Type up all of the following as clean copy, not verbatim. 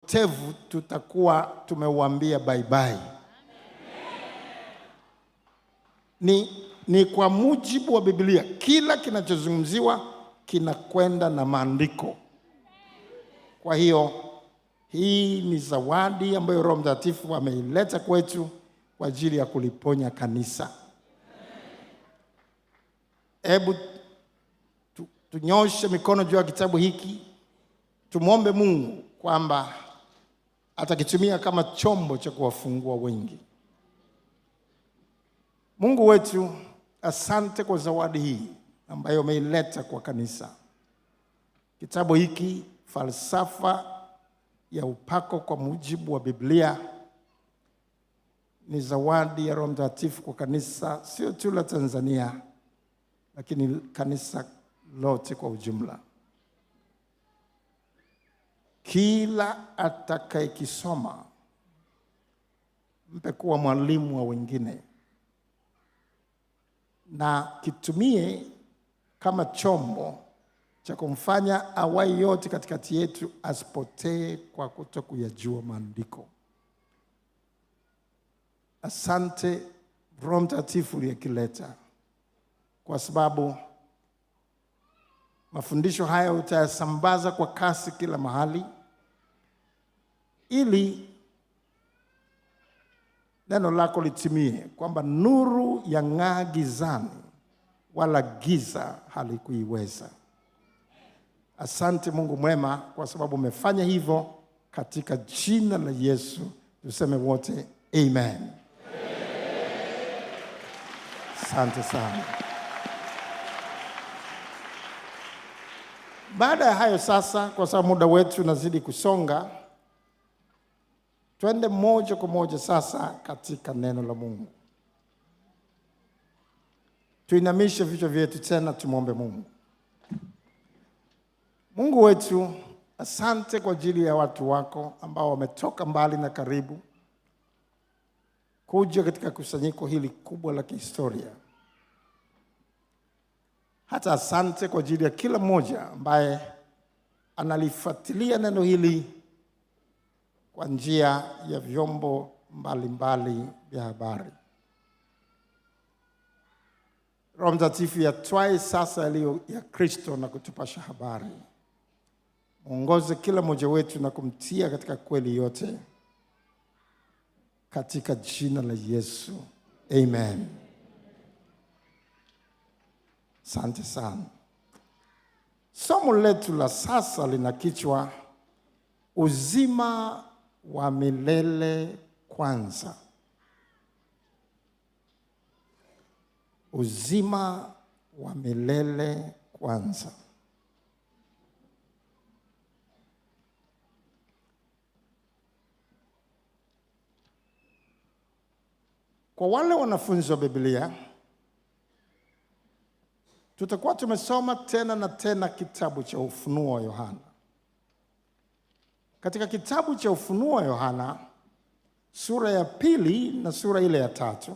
Upotevu tutakuwa tumeuambia bye bye. Ni kwa mujibu wa Biblia, kila kinachozungumziwa kinakwenda na maandiko. Kwa hiyo hii ni zawadi ambayo Roho Mtakatifu ameileta kwetu kwa ajili ya kuliponya kanisa. Hebu tunyoshe mikono juu ya kitabu hiki, tumwombe Mungu kwamba atakitumia kama chombo cha kuwafungua wengi. Mungu wetu, asante kwa zawadi hii ambayo umeileta kwa kanisa. Kitabu hiki, Falsafa ya Upako kwa Mujibu wa Biblia, ni zawadi ya Roho Mtakatifu kwa kanisa, sio tu la Tanzania, lakini kanisa lote kwa ujumla. Kila atakayekisoma, mpe kuwa mwalimu wa wengine, na kitumie kama chombo cha kumfanya awai yote katikati yetu asipotee kwa kutokuyajua maandiko. Asante Roho Mtakatifu uliyekileta, kwa sababu mafundisho haya utayasambaza kwa kasi kila mahali, ili neno lako litimie, kwamba nuru yang'aa gizani, wala giza halikuiweza. Asante Mungu mwema, kwa sababu umefanya hivyo. Katika jina la Yesu tuseme wote amen. Asante sana. Baada ya hayo sasa, kwa sababu muda wetu unazidi kusonga, twende moja kwa moja sasa katika neno la Mungu. Tuinamishe vichwa vyetu tena tumwombe Mungu. Mungu wetu, asante kwa ajili ya watu wako ambao wametoka mbali na karibu kuja katika kusanyiko hili kubwa la kihistoria. Hata asante kwa ajili ya kila mmoja ambaye analifuatilia neno hili kwa njia ya vyombo mbalimbali vya habari. Roho Mtakatifu yatwae sasa yaliyo ya Kristo na kutupasha habari. Mwongoze kila mmoja wetu na kumtia katika kweli yote. Katika jina la Yesu. Amen. Asante sana. Somo letu la sasa lina kichwa Uzima wa Milele Kwanza. Uzima wa milele kwanza. Kwa wale wanafunzi wa Biblia, tutakuwa tumesoma tena na tena kitabu cha Ufunuo wa Yohana. Katika kitabu cha Ufunuo wa Yohana, sura ya 2 na sura ile ya 3,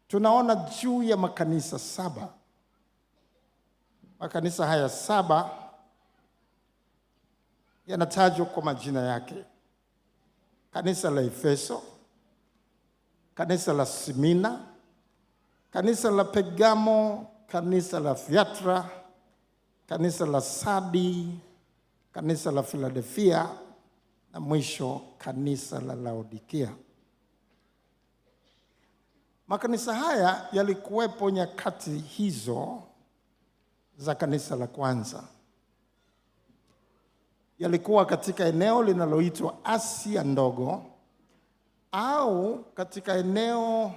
tunaona juu ya makanisa 7. Makanisa haya 7 yanatajwa kwa majina yake. Kanisa la Efeso, kanisa la Smyrna, kanisa la Pergamo, kanisa la Thiatira, kanisa la Sardi, kanisa la Philadelphia na mwisho kanisa la Laodikia. Makanisa haya yalikuwepo nyakati hizo za kanisa la kwanza. Yalikuwa katika eneo linaloitwa Asia Ndogo au katika eneo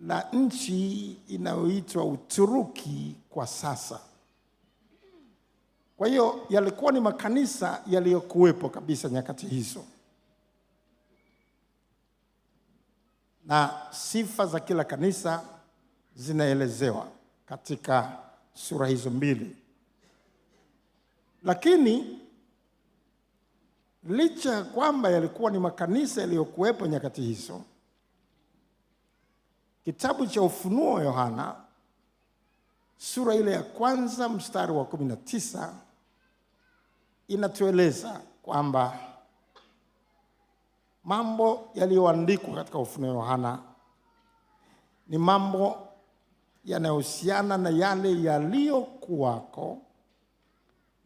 la nchi inayoitwa Uturuki kwa sasa. Kwa hiyo yalikuwa ni makanisa yaliyokuwepo kabisa nyakati hizo. Na sifa za kila kanisa zinaelezewa katika sura hizo 2. Lakini licha ya kwamba yalikuwa ni makanisa yaliyokuwepo nyakati hizo, kitabu cha Ufunuo Yohana sura ile ya 1 mstari wa 19 inatueleza kwamba mambo yaliyoandikwa katika Ufunuo Yohana ni mambo yanayohusiana na yale yaliyokuwako,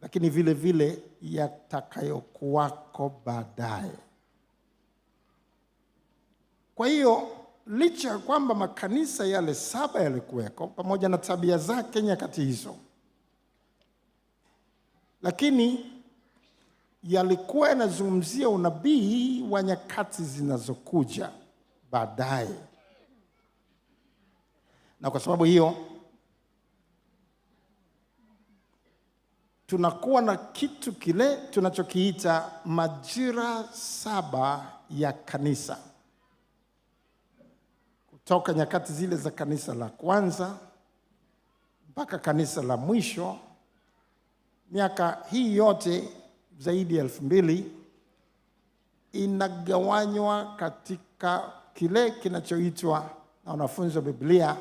lakini vile vile yatakayokuwako baadaye. Kwa hiyo licha ya kwamba makanisa yale 7 yalikuweko pamoja na tabia zake nyakati hizo, lakini yalikuwa yanazungumzia unabii wa nyakati zinazokuja baadaye. Na kwa sababu hiyo tunakuwa na kitu kile tunachokiita majira 7 ya kanisa. Kutoka nyakati zile za kanisa la kwanza mpaka kanisa la mwisho, miaka hii yote zaidi ya 2000 inagawanywa katika kile kinachoitwa na wanafunzi wa Biblia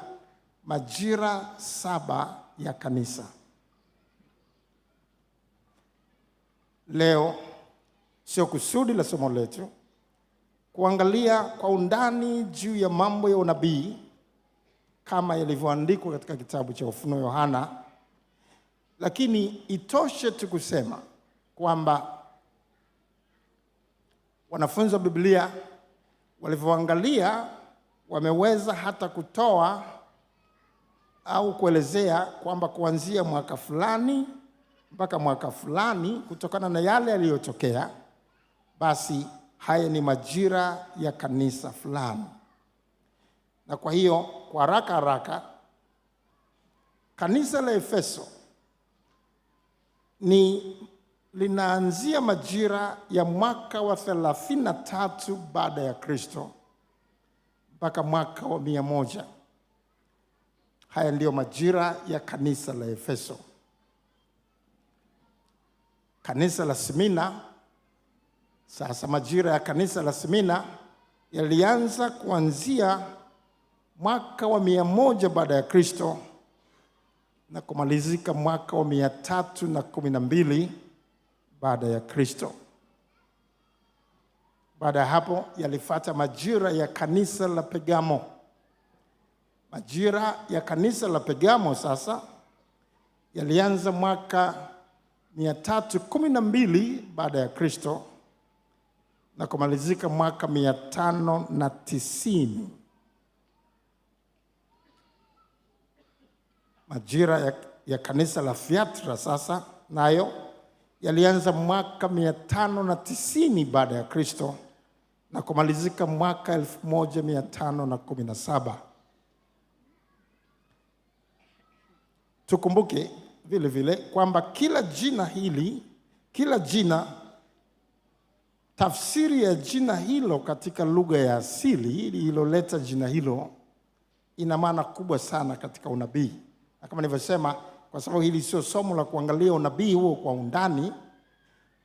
majira 7 ya kanisa. Leo sio kusudi la somo letu kuangalia kwa undani juu ya mambo ya unabii kama yalivyoandikwa katika kitabu cha Ufunuo Yohana, lakini itoshe tu kusema kwamba wanafunzi wa Biblia walivyoangalia wameweza hata kutoa au kuelezea kwamba kuanzia mwaka fulani mpaka mwaka fulani, kutokana na yale yaliyotokea, basi haya ni majira ya kanisa fulani. Na kwa hiyo kwa haraka haraka, kanisa la Efeso ni linaanzia majira ya mwaka wa 33 baada ya Kristo mpaka mwaka wa 100. Haya ndiyo majira ya kanisa la Efeso. Kanisa la Smina, sasa majira ya kanisa la Smina yalianza kuanzia mwaka wa 100 baada ya Kristo na kumalizika mwaka wa 312 baada ya Kristo. Baada ya hapo yalifuata majira ya kanisa la Pergamo. Majira ya kanisa la Pergamo sasa yalianza mwaka 312 baada ya Kristo na kumalizika mwaka 590. Majira ya kanisa la Thiatira sasa nayo yalianza mwaka 590 baada ya Kristo na kumalizika mwaka 1517. Tukumbuke vile vile kwamba kila jina hili, kila jina, tafsiri ya jina hilo katika lugha ya asili ililoleta jina hilo ina maana kubwa sana katika unabii. Na kama nilivyosema, kwa sababu hili sio somo la kuangalia unabii huo kwa undani,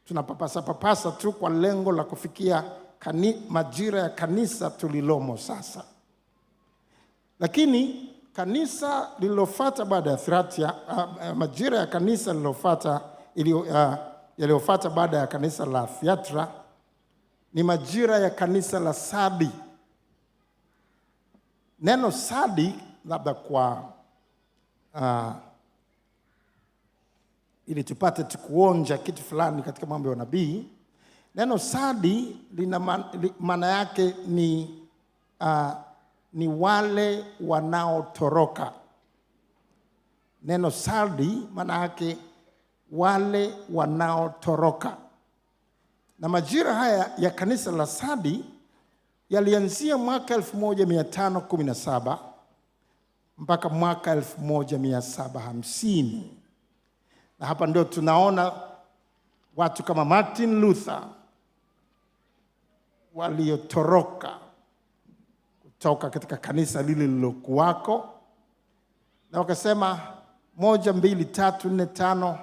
tunapapasa papasa tu kwa lengo la kufikia majira ya kanisa tulilomo sasa. Lakini kanisa lililofuata baada ya Thiatira, majira ya kanisa lililofuata yaliyofuata baada ya kanisa la Thiatira ni majira ya kanisa la Sadi. Neno Sadi, labda kwa ili tupate tukuonja kitu fulani katika mambo ya nabii, neno Sadi lina maana yake ni wale wanaotoroka. Neno Sardi maana yake wale wanaotoroka. Na majira haya ya kanisa la Sardi yalianzia mwaka 1517 mpaka mwaka 1750. Na hapa ndio tunaona watu kama Martin Luther waliotoroka kutoka katika kanisa lile lililokuwako, na wakasema 1, 2, 3, 4, 5,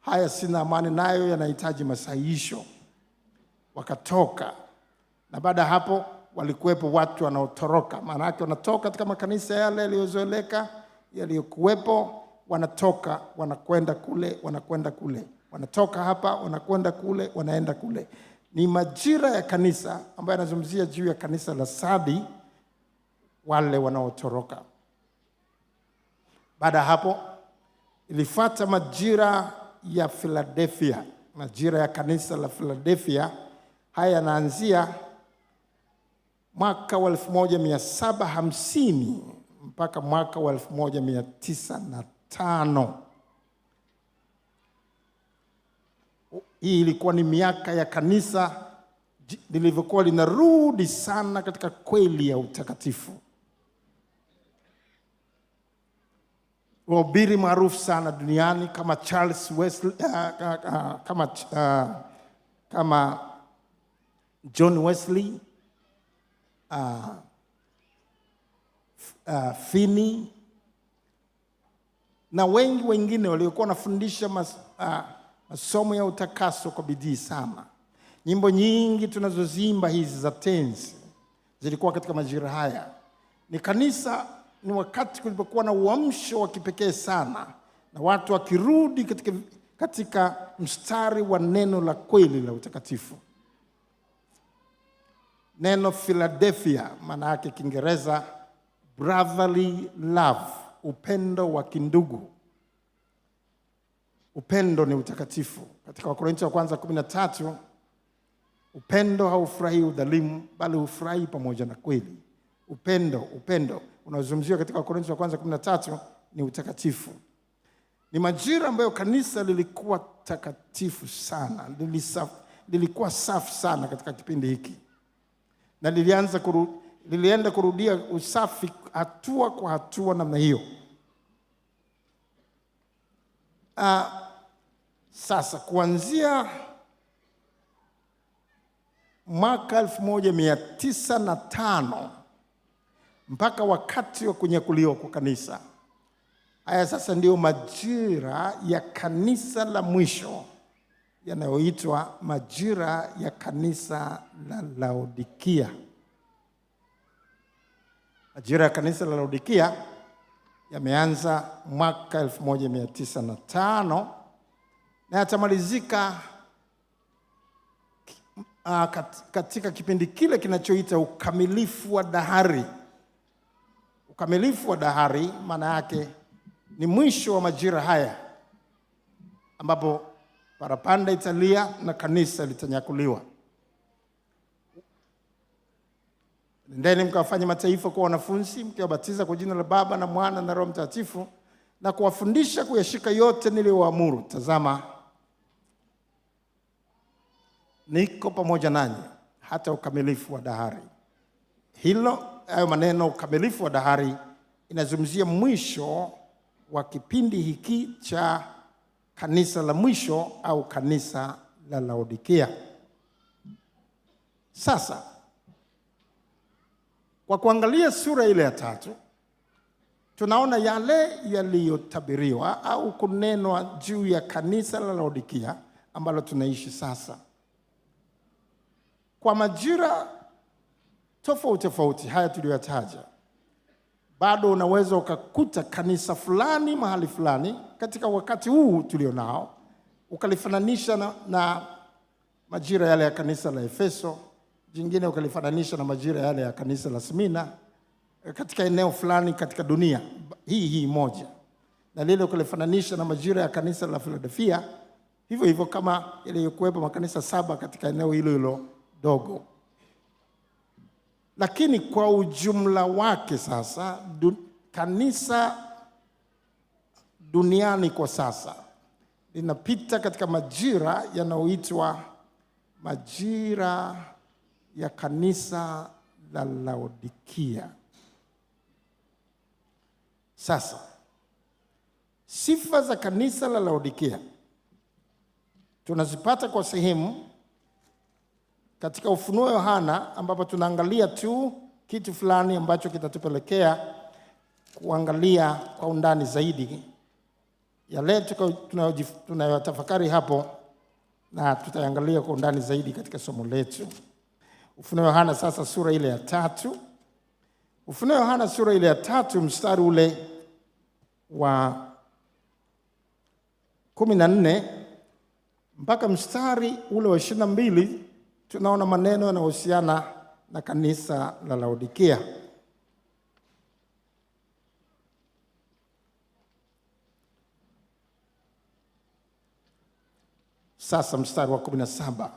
haya sina amani nayo, yanahitaji masahihisho. Wakatoka. Na baada hapo walikuwepo watu wanaotoroka. Maana yake wanatoka katika makanisa yale yaliyozoeleka yaliyokuwepo, wanatoka wanakwenda kule, wanakwenda kule. Wanatoka hapa wanakwenda kule, wanaenda kule. Ni majira ya kanisa ambayo yanazungumzia juu ya kanisa la Sardi, wale wanaotoroka. Baada ya hapo ilifuata majira ya Philadelphia, majira ya kanisa la Philadelphia. Haya yanaanzia mwaka wa 1750 mpaka mwaka wa 1905. Hii ilikuwa ni miaka ya kanisa lilivyokuwa linarudi sana katika kweli ya utakatifu. Wahubiri maarufu sana duniani kama Charles Wesley, kama John Wesley, Finney na wengi wengine waliokuwa wanafundisha masomo ya utakaso kwa bidii sana. Nyimbo nyingi tunazoziimba hizi za tenzi zilikuwa katika majira haya. Ni kanisa, ni wakati kulipokuwa na uamsho wa kipekee sana na watu wakirudi katika mstari wa neno la kweli la utakatifu. Neno Philadelphia maana yake Kiingereza brotherly love, upendo wa kindugu. Upendo ni utakatifu. Katika Wakorintho wa kwanza 13, upendo haufurahii udhalimu bali hufurahi pamoja na kweli. Upendo unaozungumziwa katika Wakorintho wa kwanza 13 ni utakatifu. Ni majira ambayo kanisa lilikuwa takatifu sana, lilikuwa safi sana katika kipindi hiki. Na lilienda kurudia usafi hatua kwa hatua namna hiyo. Sasa kuanzia mwaka 1905 mpaka wakati wa kunyakuliwa kwa kanisa. Haya sasa ndio majira ya kanisa la mwisho yanayoitwa majira ya kanisa la Laodikia. Majira ya kanisa la Laodikia yameanza mwaka 1905 na yatamalizika katika kipindi kile kinachoita ukamilifu wa dahari. Ukamilifu wa dahari maana yake ni mwisho wa majira haya ambapo parapanda italia na kanisa litanyakuliwa. Nendeni mkawafanye mataifa kuwa wanafunzi, mkiwabatiza kwa jina la Baba na Mwana na Roho Mtakatifu, na kuwafundisha kuyashika yote niliyowaamuru. Tazama, niko pamoja nanyi hata ukamilifu wa dahari. Hayo maneno ukamilifu wa dahari inazungumzia mwisho wa kipindi hiki cha kanisa la mwisho au kanisa la Laodikia. Sasa kwa kuangalia sura ile ya 3, tunaona yale yaliyotabiriwa au kunenwa juu ya kanisa la Laodikia ambalo tunaishi sasa. Kwa majira tofauti tofauti haya tuliyotaja, bado unaweza ukakuta kanisa fulani mahali fulani katika wakati huu tulionao ukalifananisha na majira yale ya kanisa la Efeso, jingine ukalifananisha na majira yale ya kanisa la Smyrna katika eneo fulani katika dunia hii moja, na lile ukalifananisha na majira ya kanisa la Philadelphia, hivyo hivyo kama yaliyokuwepo makanisa 7 katika eneo hilo hilo dogo. Lakini kwa ujumla wake sasa, kanisa duniani kwa sasa linapita katika majira yanayoitwa majira ya kanisa la Laodikia. Sasa sifa za kanisa la Laodikia tunazipata kwa sehemu katika Ufunuo Yohana, ambapo tunaangalia tu kitu fulani ambacho kitatupelekea kuangalia kwa undani zaidi yale tunayotafakari hapo, na tutaangalia kwa undani zaidi katika somo letu. Ufunuo Yohana sasa sura ile ya 3. Ufunuo Yohana sura ile ya 3 mstari ule wa 14 mpaka mstari ule wa 22 tunaona maneno yanayohusiana na kanisa la Laodikia. Sasa mstari wa 17.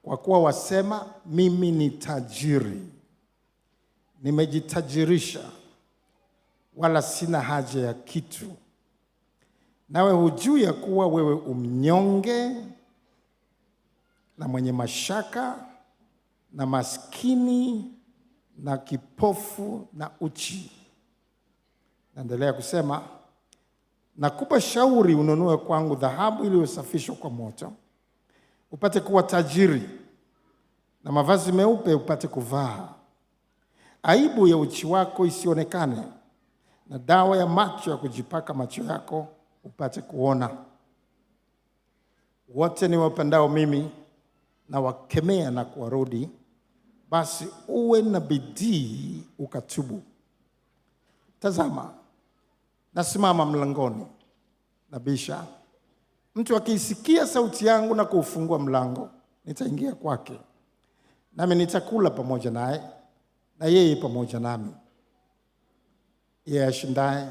Kwa kuwa wasema, mimi ni tajiri, nimejitajirisha, wala sina haja ya kitu. Nawe hujui ya kuwa wewe umnyonge na mwenye mashaka na maskini na kipofu na uchi. Naendelea kusema, nakupa shauri ununue kwangu dhahabu iliyosafishwa kwa moto, upate kuwa tajiri, na mavazi meupe upate kuvaa, aibu ya uchi wako isionekane, na dawa ya macho ya kujipaka macho yako upate kuona. Wote niwapendao mimi na wakemea na kuwarudi, basi uwe na bidii ukatubu. Tazama, nasimama mlangoni nabisha. Mtu akiisikia sauti yangu na kuufungua mlango, nitaingia kwake, nami nitakula pamoja naye na yeye pamoja nami. Yeye ashindaye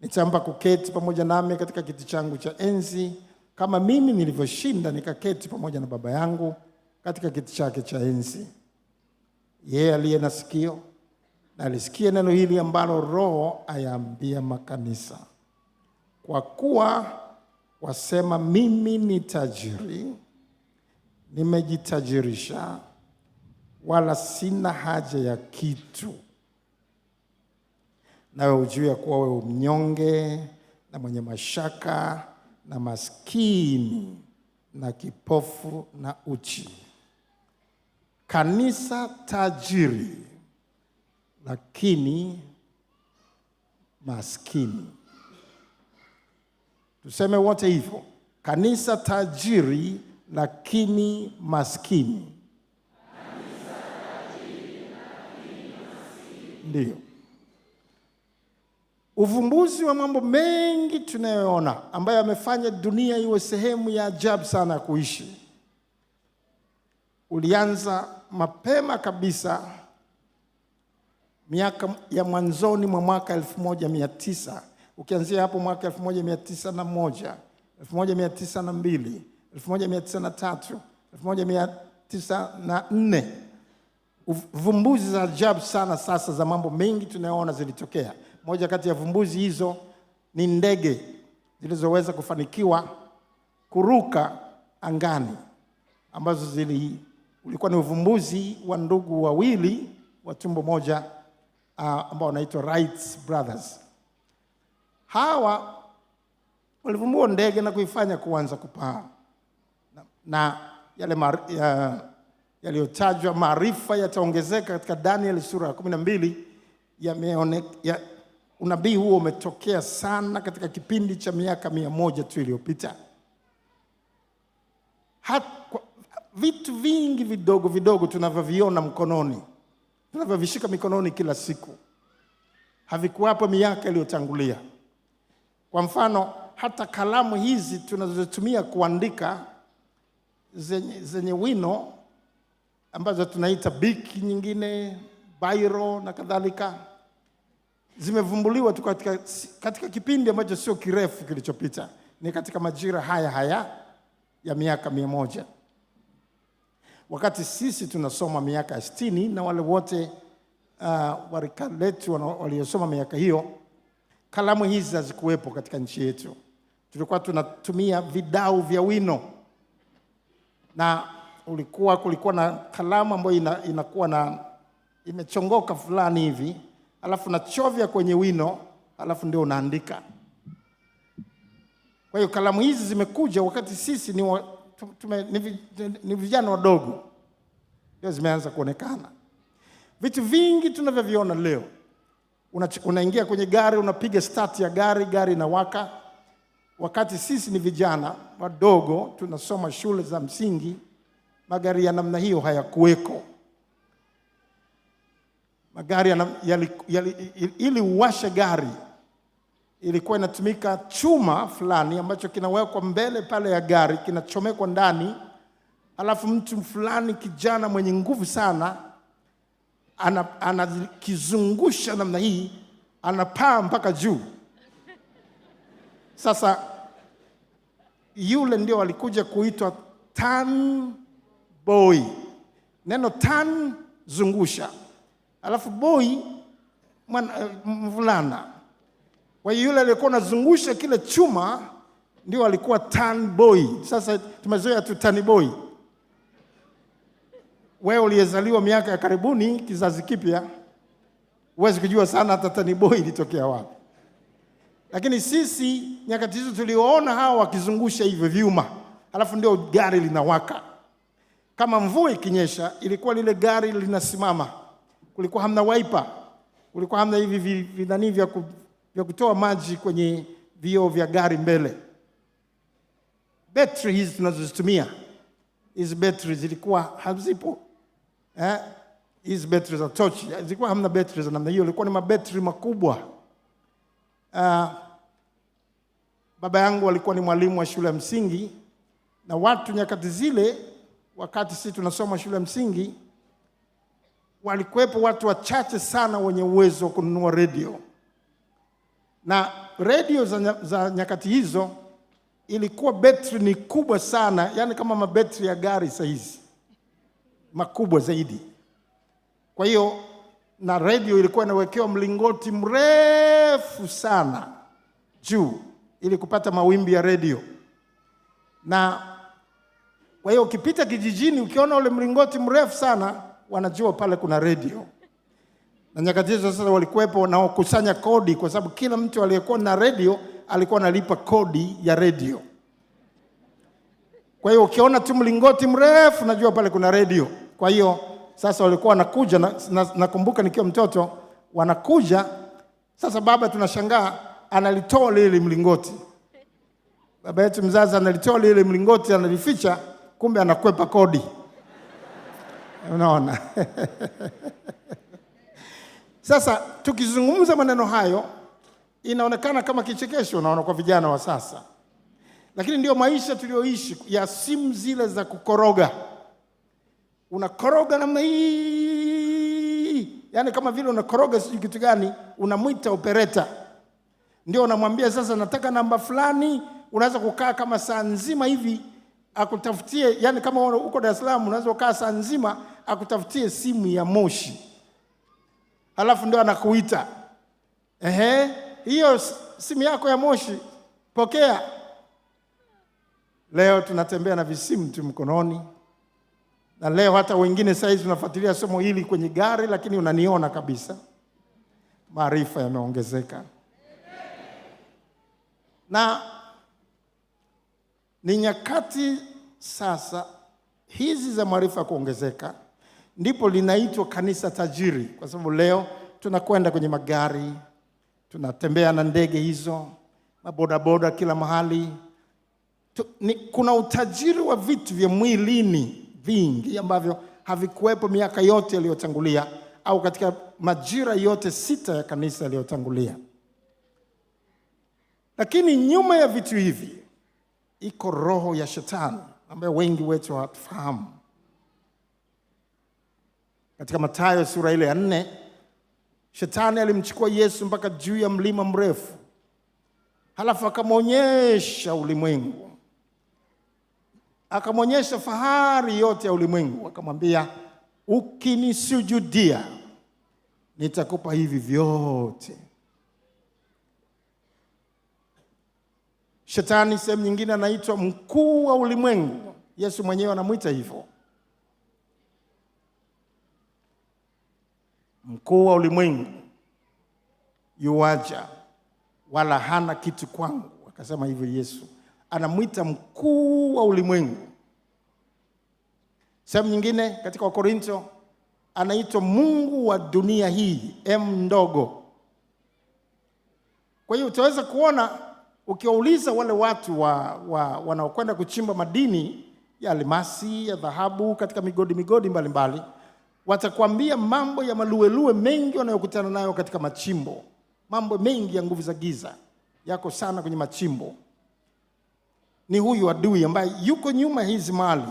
nitampa kuketi pamoja nami katika kiti changu cha enzi, kama mimi nilivyoshinda nikaketi pamoja na Baba yangu katika kiti chake cha enzi. Yeye aliye na sikio na alisikie neno hili ambalo Roho ayaambia makanisa. Kwa kuwa wasema, mimi ni tajiri, nimejitajirisha, wala sina haja ya kitu. Nawe hujui ya kuwa wewe mnyonge na mwenye mashaka na maskini na kipofu na uchi. Kanisa tajiri lakini maskini. Tuseme wote hivyo. Kanisa tajiri lakini maskini. Kanisa tajiri lakini maskini. Ndiyo. Uvumbuzi wa mambo mengi tunayoona ambayo yamefanya dunia iwe sehemu ya ajabu sana ya kuishi ulianza mapema kabisa miaka ya mwanzoni mwa mwaka 1900. Ukianzia hapo mwaka 1901, 1902, 1903, 1904, uvumbuzi za ajabu sana sasa za mambo mengi tunayoona zilitokea. Moja kati ya vumbuzi hizo ni ndege zilizoweza kufanikiwa kuruka angani, ambazo ulikuwa ni uvumbuzi wa ndugu wawili wa tumbo moja ambao wanaitwa Wright Brothers. Hawa walivumbua ndege na kuifanya kuanza kupaa, na yale yaliyotajwa maarifa yataongezeka katika Daniel sura ya 12. Unabii huo umetokea sana katika kipindi cha miaka 100 tu iliyopita. Vitu vingi vidogo vidogo tunavyoviona mkononi, tunavyovishika mikononi kila siku, havikuwapo miaka iliyotangulia. Kwa mfano, hata kalamu hizi tunazotumia kuandika zenye wino ambazo tunaita biki nyingine, bairo na kadhalika, zimevumbuliwa tu katika kipindi ambacho sio kirefu kilichopita. Ni katika majira haya haya ya miaka 100. Wakati sisi tunasoma miaka 60 na wale wote wa rika letu waliosoma miaka hiyo, kalamu hizi hazikuwepo katika nchi yetu. Tulikuwa tunatumia vidau vya wino, na kulikuwa na kalamu ambayo inakuwa na imechongoka fulani hivi, alafu nachovya kwenye wino, alafu ndio unaandika. Kwa hiyo kalamu hizi zimekuja wakati sisi ni vijana wadogo, ndio zimeanza kuonekana. Vitu vingi tunavyoviona leo, unaingia kwenye gari, unapiga start ya gari, gari inawaka. Wakati sisi ni vijana wadogo tunasoma shule za msingi, magari ya namna hiyo hayakuweko. Magari ili uwashe gari Ilikuwa inatumika chuma fulani ambacho kinawekwa mbele pale ya gari, kinachomekwa ndani, alafu mtu fulani kijana mwenye nguvu sana anakizungusha namna hii, anapaa mpaka juu. Sasa yule ndio alikuja kuitwa tan boy. Neno tan, zungusha, alafu boy mvulana. Kwa hiyo yule aliyekuwa anazungusha kile chuma ndio alikuwa tan boy. Sasa tumezoea tu tan boy. Wewe uliyezaliwa miaka ya karibuni, kizazi kipya, huwezi kujua sana hata tan boy ilitokea wapi. Lakini sisi nyakati hizo tuliwaona hawa wakizungusha hivyo vyuma, alafu ndio gari linawaka. Kama mvua ikinyesha, ilikuwa lile gari linasimama. Kulikuwa hamna wiper, kulikuwa hamna hivi vinani vya kutoa maji kwenye vioo vya gari mbele. Betri hizi tunazozitumia, hizi betri zilikuwa hazipo. Hizi betri za tochi, zilikuwa hamna betri za namna hiyo, ilikuwa ni mabetri makubwa. Baba yangu alikuwa ni mwalimu wa shule ya msingi, na watu nyakati zile, wakati sisi tunasoma shule ya msingi, walikuwepo watu wachache sana wenye uwezo wa kununua redio. Na redio za nyakati hizo ilikuwa betri ni kubwa sana, yani kama mabetri ya gari saa hizi, makubwa zaidi. Kwa hiyo na redio ilikuwa inawekewa mlingoti mrefu sana juu ili kupata mawimbi ya redio. Na kwa hiyo ukipita kijijini ukiona ule mlingoti mrefu sana, wanajua pale kuna redio. Na nyakati hizo sasa walikuwepo wanaokusanya kodi, kwa sababu kila mtu aliyekuwa na redio alikuwa analipa kodi ya redio. Kwa hiyo ukiona tu mlingoti mrefu, najua pale kuna redio. Kwa hiyo sasa walikuwa wanakuja, nakumbuka nikiwa mtoto wanakuja. Sasa baba tunashangaa analitoa lile mlingoti. Baba yetu mzazi analitoa lile mlingoti, analificha, kumbe anakwepa kodi. Unaona? Sasa tukizungumza maneno hayo inaonekana kama kichekesho, unaona, kwa vijana wa sasa. Lakini ndio maisha tulioishi ya simu zile za kukoroga. Unakoroga namna hii, yani kama vile unakoroga sijui kitu gani, unamuita operator. Ndio unamwambia sasa nataka namba fulani. Unaweza kukaa kama saa nzima hivi akutafutie, yani kama uko Dar es Salaam unaweza kukaa saa nzima akutafutie simu ya Moshi. Halafu ndio anakuita. Ehe, hiyo simu yako ya Moshi, pokea. Leo tunatembea na visimu tu mkononi. Na leo hata wengine saizi tunafuatilia somo hili kwenye gari, lakini unaniona kabisa. Maarifa yameongezeka. Na ni nyakati sasa hizi za maarifa kuongezeka, ndipo linaitwa kanisa tajiri, kwa sababu leo tunakwenda kwenye magari, tunatembea na ndege hizo, mabodaboda kila mahali. Kuna utajiri wa vitu vya mwilini vingi ambavyo havikuwepo miaka yote iliyotangulia au katika majira yote 6 ya kanisa yaliyotangulia. Lakini nyuma ya vitu hivi iko roho ya shetani ambayo wengi wetu hawatufahamu. Katika Mathayo sura ile ya 4, shetani alimchukua Yesu mpaka juu ya mlima mrefu. Halafu akamwonyesha ulimwengu. Akamwonyesha fahari yote ya ulimwengu. Akamwambia, ukinisujudia nitakupa hivi vyote. Shetani sehemu nyingine anaitwa mkuu wa ulimwengu. Yesu mwenyewe anamuita hivyo. Mkuu wa ulimwengu yuaja, wala hana kitu kwangu. Akasema hivyo Yesu. Anamuita mkuu wa ulimwengu. Sehemu nyingine katika Wakorintho anaitwa Mungu wa dunia hii, M ndogo. Kwa hiyo utaweza kuona ukiwauliza wale watu wanaokwenda kuchimba madini ya almasi, ya dhahabu katika migodi mbalimbali, watakwambia mambo ya maluelue mengi wanayokutana nayo katika machimbo, mambo mengi ya nguvu za giza. yako sana kwenye machimbo. Ni huyu adui ambaye yuko nyuma hizi mali,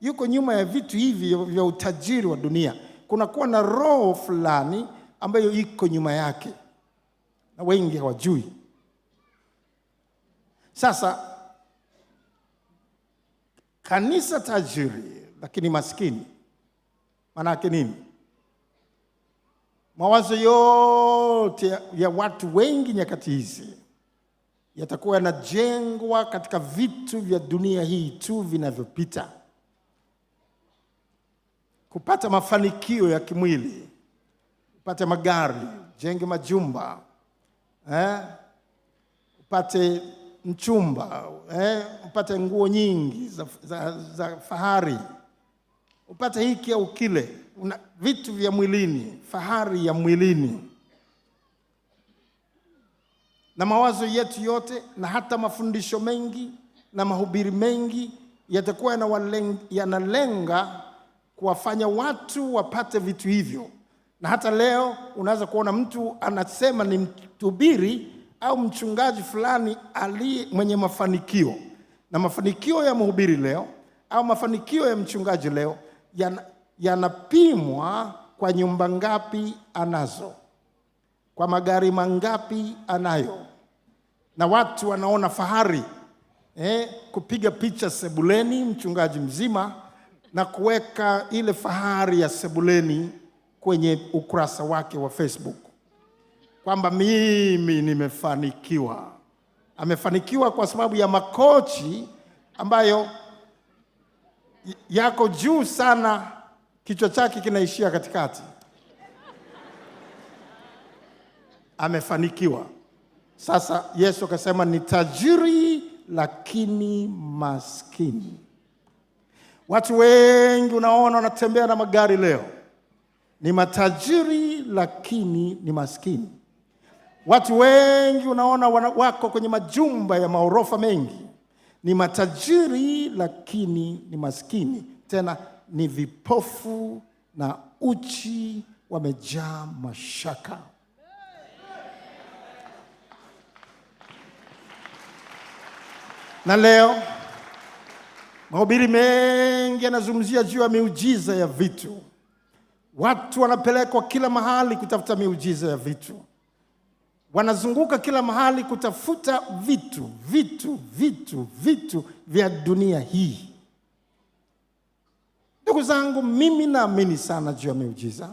yuko nyuma ya vitu hivi vya utajiri wa dunia. Kunakuwa na roho fulani ambayo iko nyuma yake, na wengi hawajui. Sasa kanisa tajiri lakini maskini, maana yake nini? Mawazo yote ya watu wengi nyakati hizi yatakuwa yanajengwa katika vitu vya dunia hii tu vinavyopita. Kupata mafanikio ya kimwili, upate magari, jenge majumba, upate mchumba, upate nguo nyingi za fahari, upate hiki au kile, vitu vya mwilini, fahari ya mwilini. Na mawazo yetu yote na hata mafundisho mengi na mahubiri mengi yatakuwa yanalenga kuwafanya watu wapate vitu hivyo. Na hata leo unaweza kuona mtu anasema ni mhubiri au mchungaji fulani aliye mwenye mafanikio. Na mafanikio ya mhubiri leo au mafanikio ya mchungaji leo yanapimwa kwa nyumba ngapi anazo, kwa magari mangapi anayo. Na watu wanaona fahari kupiga picha sebuleni mchungaji mzima na kuweka ile fahari ya sebuleni kwenye ukurasa wake wa Facebook kwamba mimi nimefanikiwa. Amefanikiwa kwa sababu ya makochi ambayo yako juu sana, kichwa chake kinaishia katikati. Amefanikiwa. Sasa Yesu akasema ni tajiri lakini maskini. Watu wengi unaona wanatembea na magari leo, ni matajiri lakini ni maskini. Watu wengi unaona wako kwenye majumba ya maorofa mengi, ni matajiri lakini ni maskini. Tena ni vipofu na uchi, wamejaa mashaka. Na leo mahubiri mengi yanazungumzia juu ya miujiza ya vitu. Watu wanapelekwa kila mahali kutafuta miujiza ya vitu. Wanazunguka kila mahali kutafuta vitu, vitu, vitu, vitu vya dunia hii. Ndugu zangu, mimi naamini sana juu ya miujiza.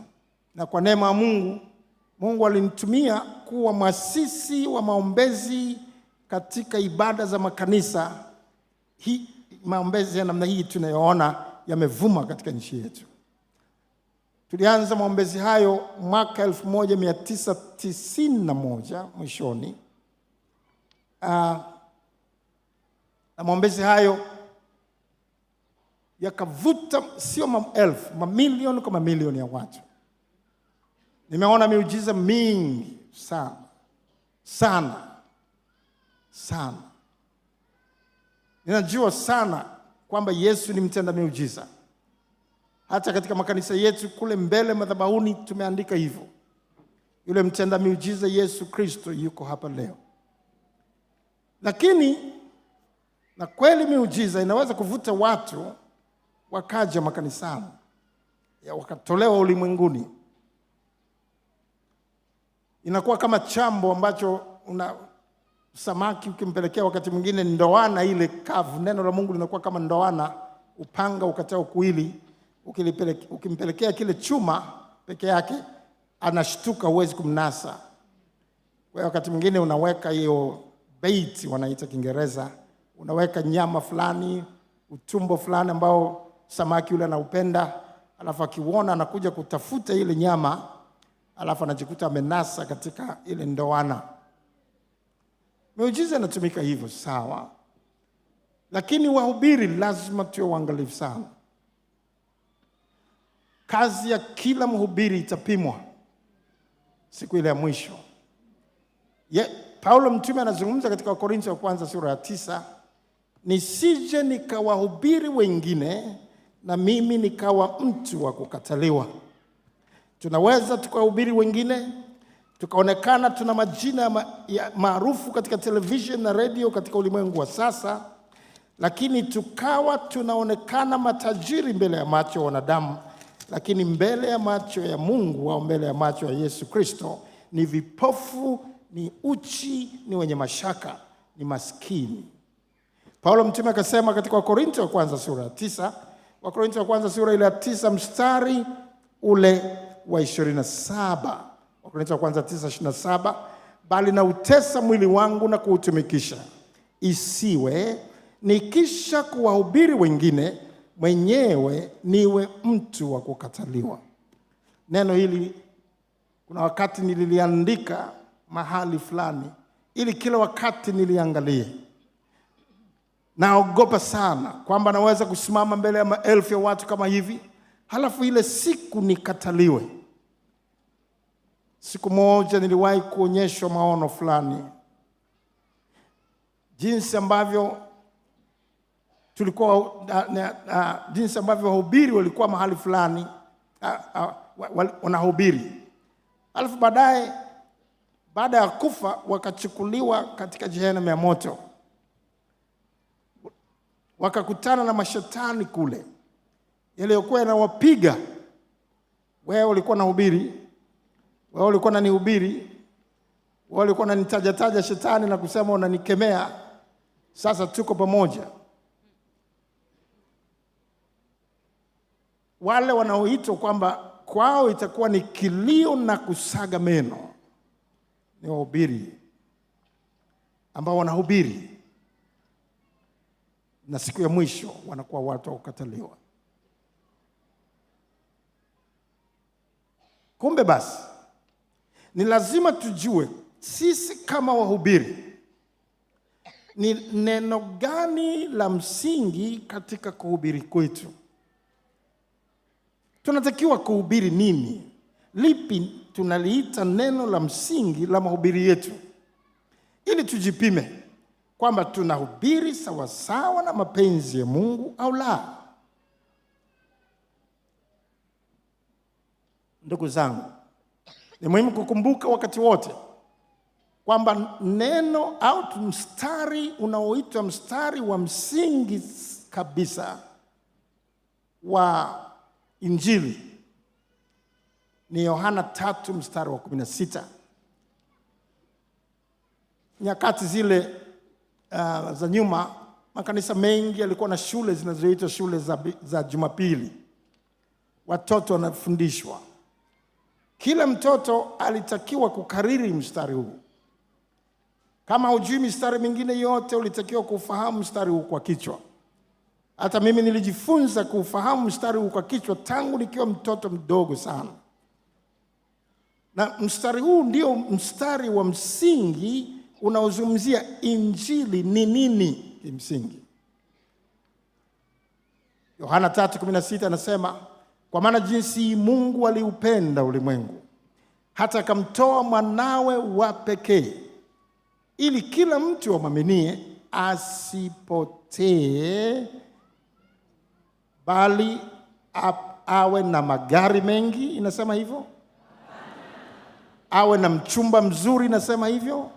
Na kwa neema ya Mungu, Mungu alinitumia kuwa mwasisi wa maombezi katika ibada za makanisa. Hii maombezi ya namna hii tunayoona yamevuma katika nchi yetu. Tulianza maombezi hayo mwaka 1991 mwishoni. Na maombezi hayo yakavuta sio maelfu, mamilioni kwa mamilioni ya watu. Nimeona miujiza mingi sana sana sana. Ninajua sana kwamba Yesu ni mtenda miujiza. Hata katika makanisa yetu kule mbele madhabahuni tumeandika hivyo. Yule mtenda miujiza Yesu Kristo yuko hapa leo. Lakini na kweli miujiza inaweza kuvuta watu wakaja makanisani, wakatolewa ulimwenguni. Inakuwa kama chambo ambacho una samaki ukimpelekea wakati mwingine ndoana ile kavu. Neno la Mungu linakuwa kama ndoana, upanga ukatao kuwili, ukimpelekea kile chuma peke yake anashtuka, huwezi kumnasa. Kwa hiyo wakati mwingine unaweka hiyo bait, wanaita Kiingereza, unaweka nyama fulani, utumbo fulani ambao samaki yule anaupenda, alafu akiuona anakuja kutafuta ile nyama, alafu anajikuta amenasa katika ile ndoana. Miujiza inatumika hivyo, sawa. Lakini wahubiri lazima tuwe waangalifu sana. Kazi ya kila mhubiri itapimwa siku ile ya mwisho. Paulo mtume anazungumza katika Wakorintho wa kwanza sura ya 9, nisije nikawahubiri wengine na mimi nikawa mtu wa kukataliwa. Tunaweza tukahubiri wengine Tukaonekana tuna majina ya maarufu katika television na radio katika ulimwengu wa sasa, lakini tukawa tunaonekana matajiri mbele ya macho ya wanadamu, lakini mbele ya macho ya Mungu au mbele ya macho ya Yesu Kristo ni vipofu, ni uchi, ni wenye mashaka, ni maskini. Paulo mtume akasema katika Wakorintho wa kwanza sura ya 9, Wakorintho wa kwanza sura ile ya 9 mstari ule wa 27. Wakorintho wa kwanza 9:27, bali nautesa mwili wangu na kuutumikisha, isiwe nikisha kuwahubiri wengine mwenyewe niwe mtu wa kukataliwa. Neno hili kuna wakati nililiandika mahali fulani ili kila wakati niliangalie. Naogopa sana kwamba naweza kusimama mbele ya maelfu ya watu kama hivi, halafu ile siku nikataliwe. Siku moja niliwahi kuonyeshwa maono fulani, jinsi ambavyo tulikuwa jinsi ambavyo wahubiri walikuwa mahali fulani wanahubiri, alafu baadaye baada ya kufa wakachukuliwa katika jehanamu ya moto, wakakutana na mashetani kule yaliyokuwa yanawapiga. Wewe ulikuwa unahubiri, wewe ulikuwa unanihubiri, wewe ulikuwa unanitajataja shetani na kusema unanikemea, sasa tuko pamoja. Wale wanaoitwa kwamba kwao itakuwa ni kilio na kusaga meno ni wahubiri ambao wanahubiri, na siku ya mwisho wanakuwa watu wa kukataliwa. Kumbe basi ni lazima tujue sisi kama wahubiri ni neno gani la msingi katika kuhubiri kwetu. Tunatakiwa kuhubiri nini? Lipi tunaliita neno la msingi la mahubiri yetu, ili tujipime kwamba tunahubiri sawasawa na mapenzi ya Mungu au la. Ndugu zangu, ni muhimu kukumbuka wakati wote kwamba neno au mstari unaoitwa mstari wa msingi kabisa wa Injili ni Yohana 3 mstari wa 16. Nyakati zile za nyuma, makanisa mengi yalikuwa na shule zinazoitwa shule za Jumapili. Watoto wanafundishwa. Kila mtoto alitakiwa kukariri mstari huu. Kama hujui mistari mingine yote, ulitakiwa kufahamu mstari huu kwa kichwa. Hata mimi nilijifunza kufahamu mstari huu kwa kichwa tangu nikiwa mtoto mdogo sana. Na mstari huu ndio mstari wa msingi unaozungumzia Injili ni nini kimsingi. Yohana 3:16 anasema, kwa maana jinsi Mungu aliupenda ulimwengu hata akamtoa mwanawe wa pekee, ili kila mtu amwaminie asipotee, bali awe na magari mengi, inasema hivyo. Awe na mchumba mzuri, inasema hivyo.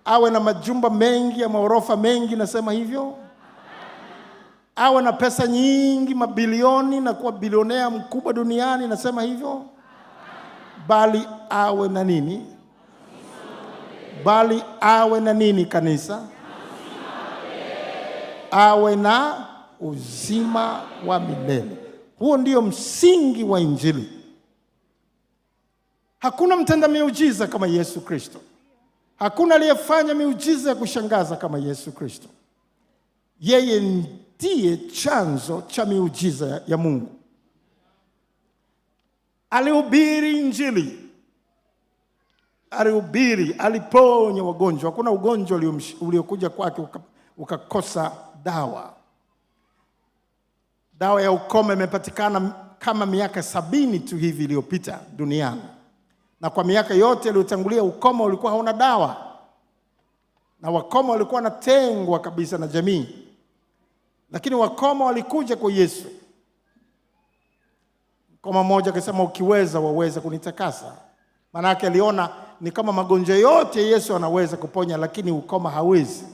Awe na majumba mengi ya maghorofa mengi, nasema hivyo. Awe na pesa nyingi, mabilioni, na kuwa bilionea mkubwa duniani, nasema hivyo. Bali awe na nini? Bali awe na nini kanisa? Awe na uzima wa milele. Huo ndio msingi wa Injili. Hakuna mtenda miujiza kama Yesu Kristo. Hakuna aliyefanya miujiza ya kushangaza kama Yesu Kristo. Yeye ndiye chanzo cha miujiza ya Mungu. Alihubiri Injili. Alihubiri, aliponya wagonjwa. Hakuna ugonjwa uliokuja kwake ukakosa dawa. Dawa ya ukoma imepatikana kama miaka 70 tu hivi iliyopita duniani. Na kwa miaka yote iliyotangulia ukoma ulikuwa hauna dawa. Na wakoma walikuwa wanatengwa kabisa na jamii. Lakini wakoma walikuja kwa Yesu. Mkoma mmoja akasema, ukiweza waweza kunitakasa. Maanake aliona ni kama magonjwa yote Yesu anaweza kuponya, lakini ukoma hawezi.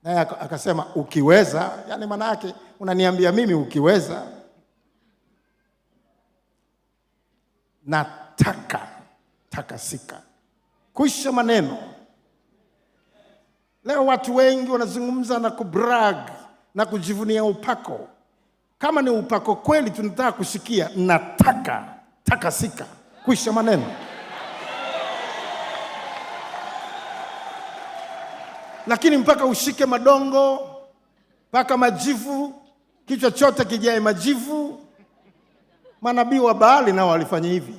Naye akasema ukiweza, yani maana yake unaniambia mimi ukiweza. Nataka takasika. Kuisha maneno. Leo watu wengi wanazungumza na kubrag na kujivunia upako. Kama ni upako kweli tunataka kusikia nataka takasika. Kuisha maneno. Lakini mpaka ushike madongo, mpaka majivu, kichwa chote kijae majivu. Manabii wa Baali nao walifanya hivi.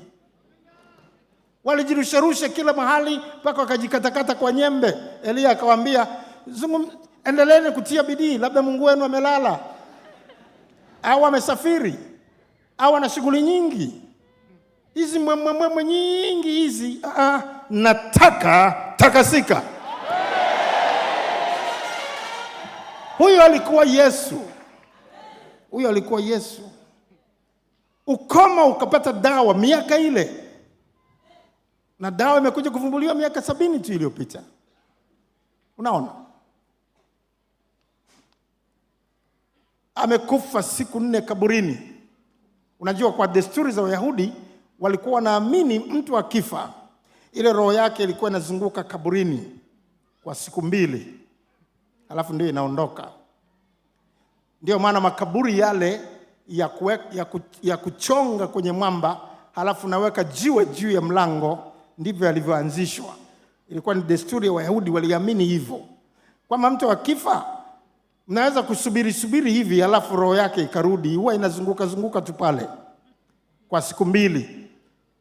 Walijirusharusha kila mahali mpaka wakajikatakata kwa nyembe. Elia akawaambia, endeleeni kutia bidii, labda Mungu wenu amelala au amesafiri au ana shughuli nyingi. Hizi mwemwemwe nyingi hizi, nataka takasika. Huyo alikuwa Yesu. Huyo alikuwa Yesu. Ukoma ukapata dawa miaka ile. Na dawa imekuja kuvumbuliwa miaka 70 tu iliyopita. Unaona? Amekufa siku 4 kaburini. Unajua kwa desturi za Wayahudi walikuwa wanaamini mtu akifa ile roho yake ilikuwa inazunguka kaburini kwa siku 2. Alafu ndio inaondoka. Ndio maana makaburi yale ya kuchonga kwenye mwamba halafu naweka jiwe juu ya mlango, ndivyo yalivyoanzishwa. Ilikuwa ni desturi ya Wayahudi, waliamini hivyo. Kwamba mtu akifa mnaweza kusubiri subiri hivi halafu roho yake ikarudi, huwa inazunguka zunguka tu pale kwa siku 2.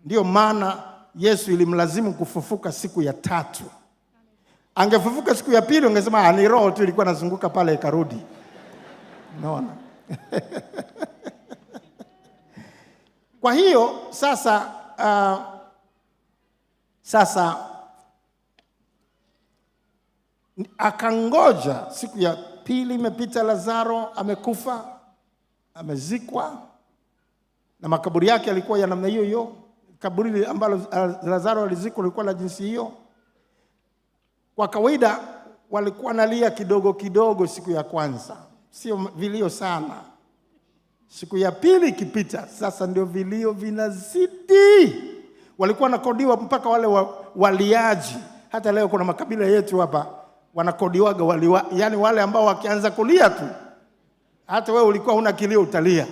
Ndio maana Yesu ilimlazimu kufufuka siku ya 3. Angefufuka siku ya 2 ungesema ni roho tu ilikuwa inazunguka pale ikarudi. Unaona? Kwa hiyo sasa akangoja siku ya 2 imepita, Lazaro amekufa, amezikwa, na makaburi yake yalikuwa ya namna hiyo hiyo. Kaburi ambalo Lazaro alizikwa lilikuwa la jinsi hiyo. Kwa kawaida walikuwa wanalia kidogo kidogo siku ya kwanza, sio vilio sana. Siku ya 2 ikipita, sasa ndio vilio vinazidi. Walikuwa wanakodiwa mpaka wale waliaji. Hata leo kuna makabila yetu hapa wanakodiwaga yani wale ambao wakianza kulia tu, hata wewe ulikuwa huna kilio utalia.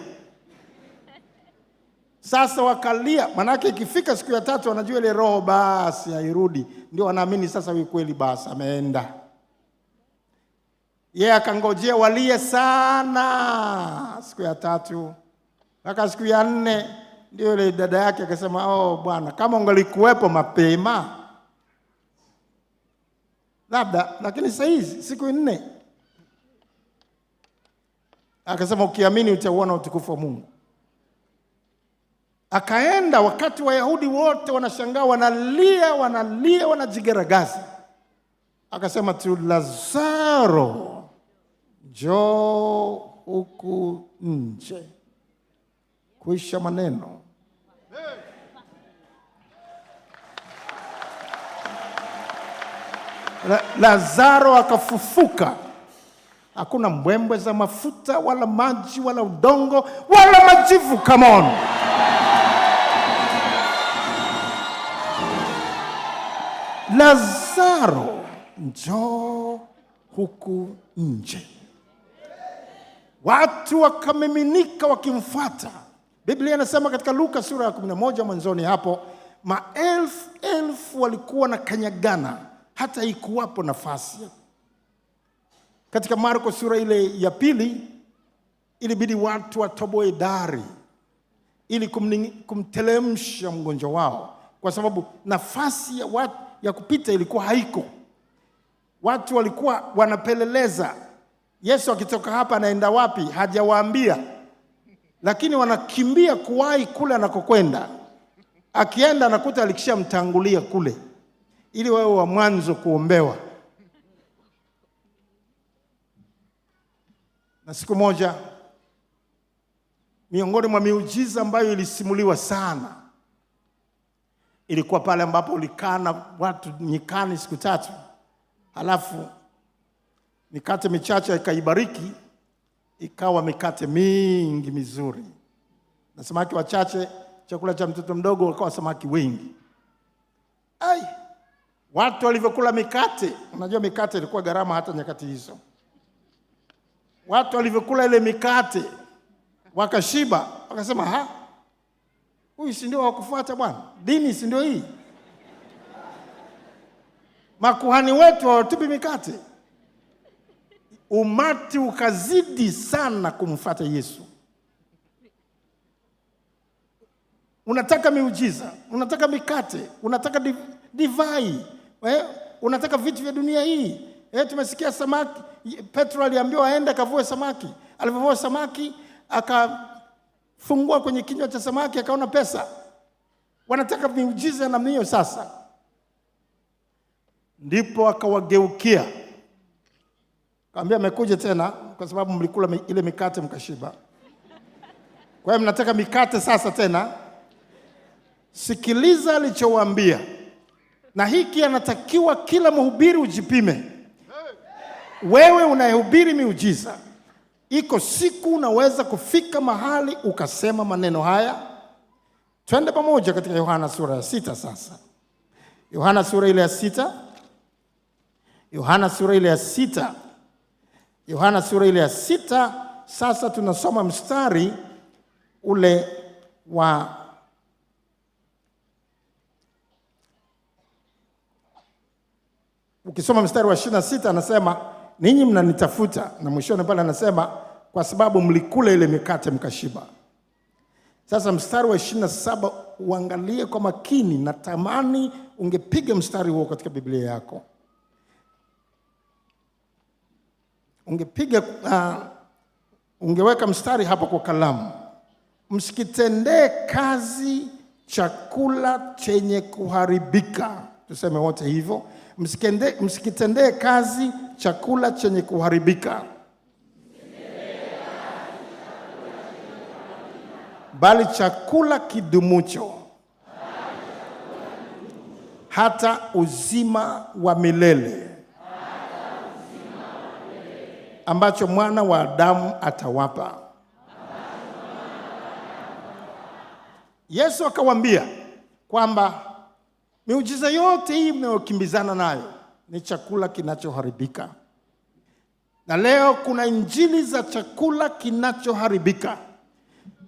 Sasa wakalia, manake ikifika siku ya 3 wanajua ile roho basi hairudi. Ndio wanaamini sasa huyu kweli basi ameenda. Yeye akangojea walie sana siku ya 3 mpaka siku ya 4, ndio ile dada yake akasema, oh bwana, kama ungalikuwepo mapema labda, lakini sasa hizi siku 4. Akasema ukiamini utauona utukufu wa Mungu. Akaenda wakati Wayahudi wote wanashangaa, wanalia, wanalia, wanajigaragaza. Akasema tu, Lazaro, njoo huku nje. Kuisha maneno. Lazaro akafufuka. Hakuna mbwembwe za mafuta wala maji wala udongo wala majivu. Come on. Lazaro, njoo huku nje. Watu wakamiminika wakimfuata. Biblia inasema katika Luka sura ya 11 mwanzoni hapo, maelfu elfu walikuwa na kanyagana, hata ikuwapo nafasi. Katika Marko sura ile ya 2, ilibidi watu watoboe dari ili kumtelemsha mgonjwa wao, kwa sababu nafasi ya watu ya kupita ilikuwa haiko. Watu walikuwa wanapeleleza, Yesu akitoka hapa anaenda wapi? Hajawaambia. Lakini wanakimbia kuwahi kule anakokwenda. Akienda anakuta alikishamtangulia kule, ili wawe wa mwanzo kuombewa. Na siku moja, miongoni mwa miujiza ambayo ilisimuliwa sana, Ilikuwa pale ambapo ulikaa na watu nyikani siku 3, halafu mikate michache ikaibariki, ikawa mikate mingi mizuri, na samaki wachache, chakula cha mtoto mdogo, wakawa samaki wengi. Ai, watu walivyokula mikate, unajua mikate ilikuwa gharama hata nyakati hizo. Watu walivyokula ile mikate wakashiba, wakasema, ha, huyu si ndio wa kufuata Bwana? Dini si ndio hii? Makuhani wetu hawatupi mikate. Umati ukazidi sana kumfuata Yesu. Unataka miujiza, unataka mikate, unataka divai, unataka vitu vya dunia hii. Tumesikia samaki, Petro aliambiwa aende akavue samaki. Alipovua samaki, akafungua kwenye kinywa cha samaki, akaona pesa. Wanataka miujiza na mio sasa. Ndipo akawageukia. Akamwambia, amekuja tena kwa sababu mlikula ile mikate mkashiba. Kwa hiyo mnataka mikate sasa tena. Sikiliza alichowaambia. Na hiki anatakiwa kila mhubiri ujipime. Wewe unayehubiri miujiza, iko siku unaweza kufika mahali ukasema maneno haya. Twende pamoja katika Yohana sura ya 6 sasa. Yohana sura ile ya 6. Yohana sura ile ya 6. Yohana sura ile ya 6, sasa tunasoma mstari ule wa ukisoma mstari wa 26 anasema ninyi mnanitafuta, na mwishoni pale anasema kwa sababu mlikula ile mikate mkashiba. Sasa mstari wa 27 uangalie kwa makini, natamani ungepiga mstari huo katika Biblia yako. Ungepiga, ungeweka mstari hapo kwa kalamu. Msikitendee kazi chakula chenye kuharibika. Tuseme wote hivyo. Msikitendee kazi chakula chenye kuharibika, bali chakula kidumucho hata uzima wa milele, ambacho Mwana wa Adamu atawapa. Yesu akawaambia kwamba miujiza yote hii mnayokimbizana nayo ni chakula kinachoharibika. Na leo kuna injili za chakula kinachoharibika,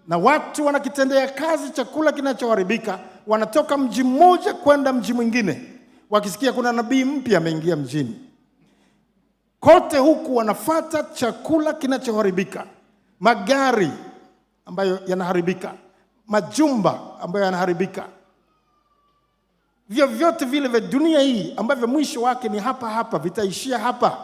na watu wanakitendea kazi chakula kinachoharibika. Wanatoka mji mmoja kwenda mji mwingine, wakisikia kuna nabii mpya ameingia mjini. Kote huku wanafuata chakula kinachoharibika, magari ambayo yanaharibika, majumba ambayo yanaharibika, vyovyote vile vya dunia hii ambavyo mwisho wake ni hapa hapa, vitaishia hapa.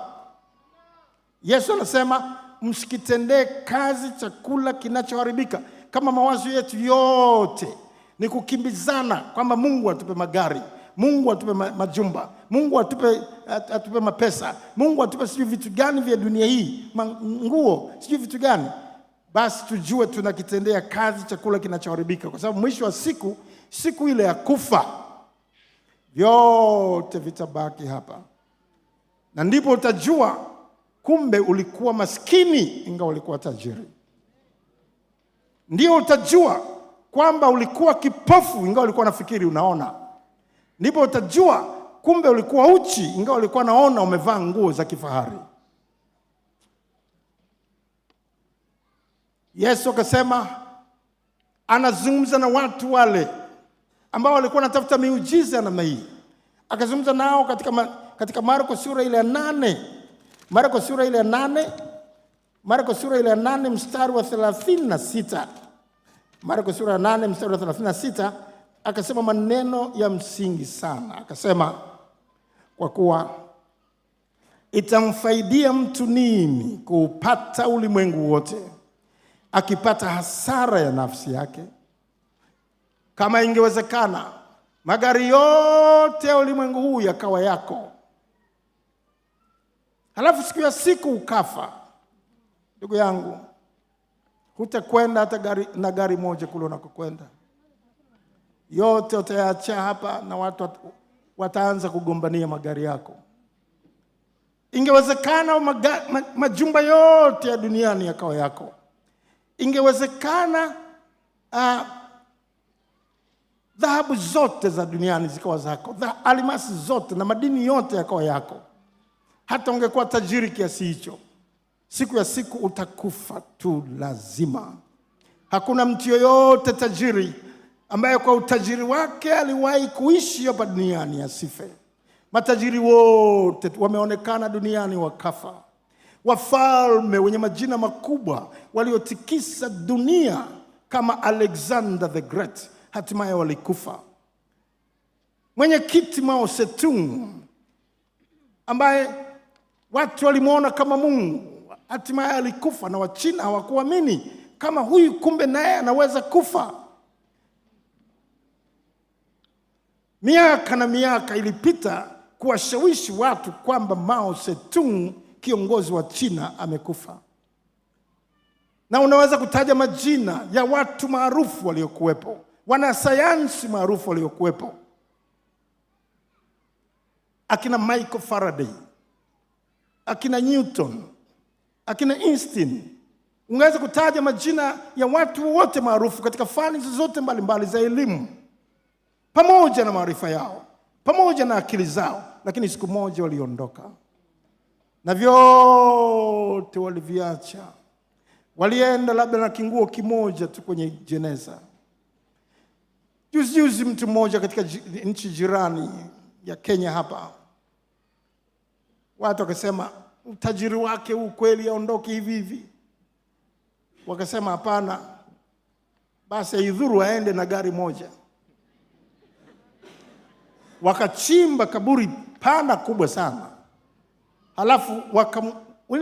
Yesu anasema msikitendee kazi chakula kinachoharibika. Kama mawazo yetu yote ni kukimbizana kwamba Mungu atupe magari, Mungu atupe majumba, Mungu atupe mapesa, Mungu atupe sijui vitu gani vya dunia hii, nguo, sijui vitu gani, basi tujue tunakitendea kazi chakula kinachoharibika, kwa sababu mwisho wa siku, siku ile ya kufa, vyote vitabaki hapa. Na ndipo utajua kumbe ulikuwa maskini ingawa ulikuwa tajiri. Ndio utajua kwamba ulikuwa kipofu ingawa ulikuwa unafikiri unaona. Ndipo utajua kumbe ulikuwa uchi ingawa ulikuwa unaona umevaa nguo za kifahari. Yesu akasema, anazungumza na watu wale ambao walikuwa wanatafuta miujiza namna hii. Akazungumza nao katika Marko sura ile ya 8. Marko sura ile ya 8. Marko sura ile ya 8 mstari wa 36. Marko sura ya 8 mstari wa 36 akasema maneno ya msingi sana. Akasema, kwa kuwa itamfaidia mtu nini kuupata ulimwengu wote akipata hasara ya nafsi yake? Kama ingewezekana magari yote ya ulimwengu huu yakawa yako, halafu siku ya siku ukafa, ndugu yangu, hutakwenda hata na gari moja kule unakokwenda. Yote utayaacha hapa na watu wataanza kugombania magari yako. Ingewezekana majumba yote ya duniani yakawa yako. Ingewezekana dhahabu zote za duniani zikawa zako, almasi zote na madini yote yakawa yako. Hata ungekuwa tajiri kiasi hicho, siku ya siku utakufa tu lazima. Hakuna mtu yoyote tajiri ambaye kwa utajiri wake aliwahi kuishi hapa duniani asife. Matajiri wote wameonekana duniani wakafa. Wafalme wenye majina makubwa waliotikisa dunia kama Alexander the Great hatimaye walikufa. Mwenyekiti Mao Zedong ambaye watu walimwona kama Mungu hatimaye alikufa, na Wachina hawakuamini kama huyu kumbe naye anaweza kufa. Miaka na miaka ilipita kuwashawishi watu kwamba Mao Zedong kiongozi wa China amekufa. Na unaweza kutaja majina ya watu maarufu waliokuwepo, wanasayansi maarufu waliokuwepo, akina Michael Faraday, akina Newton, akina Einstein. Ungeweza kutaja majina ya watu wote maarufu katika fani zozote mbalimbali za elimu, pamoja na maarifa yao, pamoja na akili zao, lakini siku moja waliondoka na vyote waliviacha. Walienda labda na kinguo kimoja tu kwenye jeneza. Juzi juzi mtu mmoja katika nchi jirani ya Kenya hapa, watu wakasema utajiri wake huu kweli aondoke hivi hivi? Wakasema hapana, basi aidhuru aende na gari moja. Wakachimba kaburi pana kubwa sana, halafu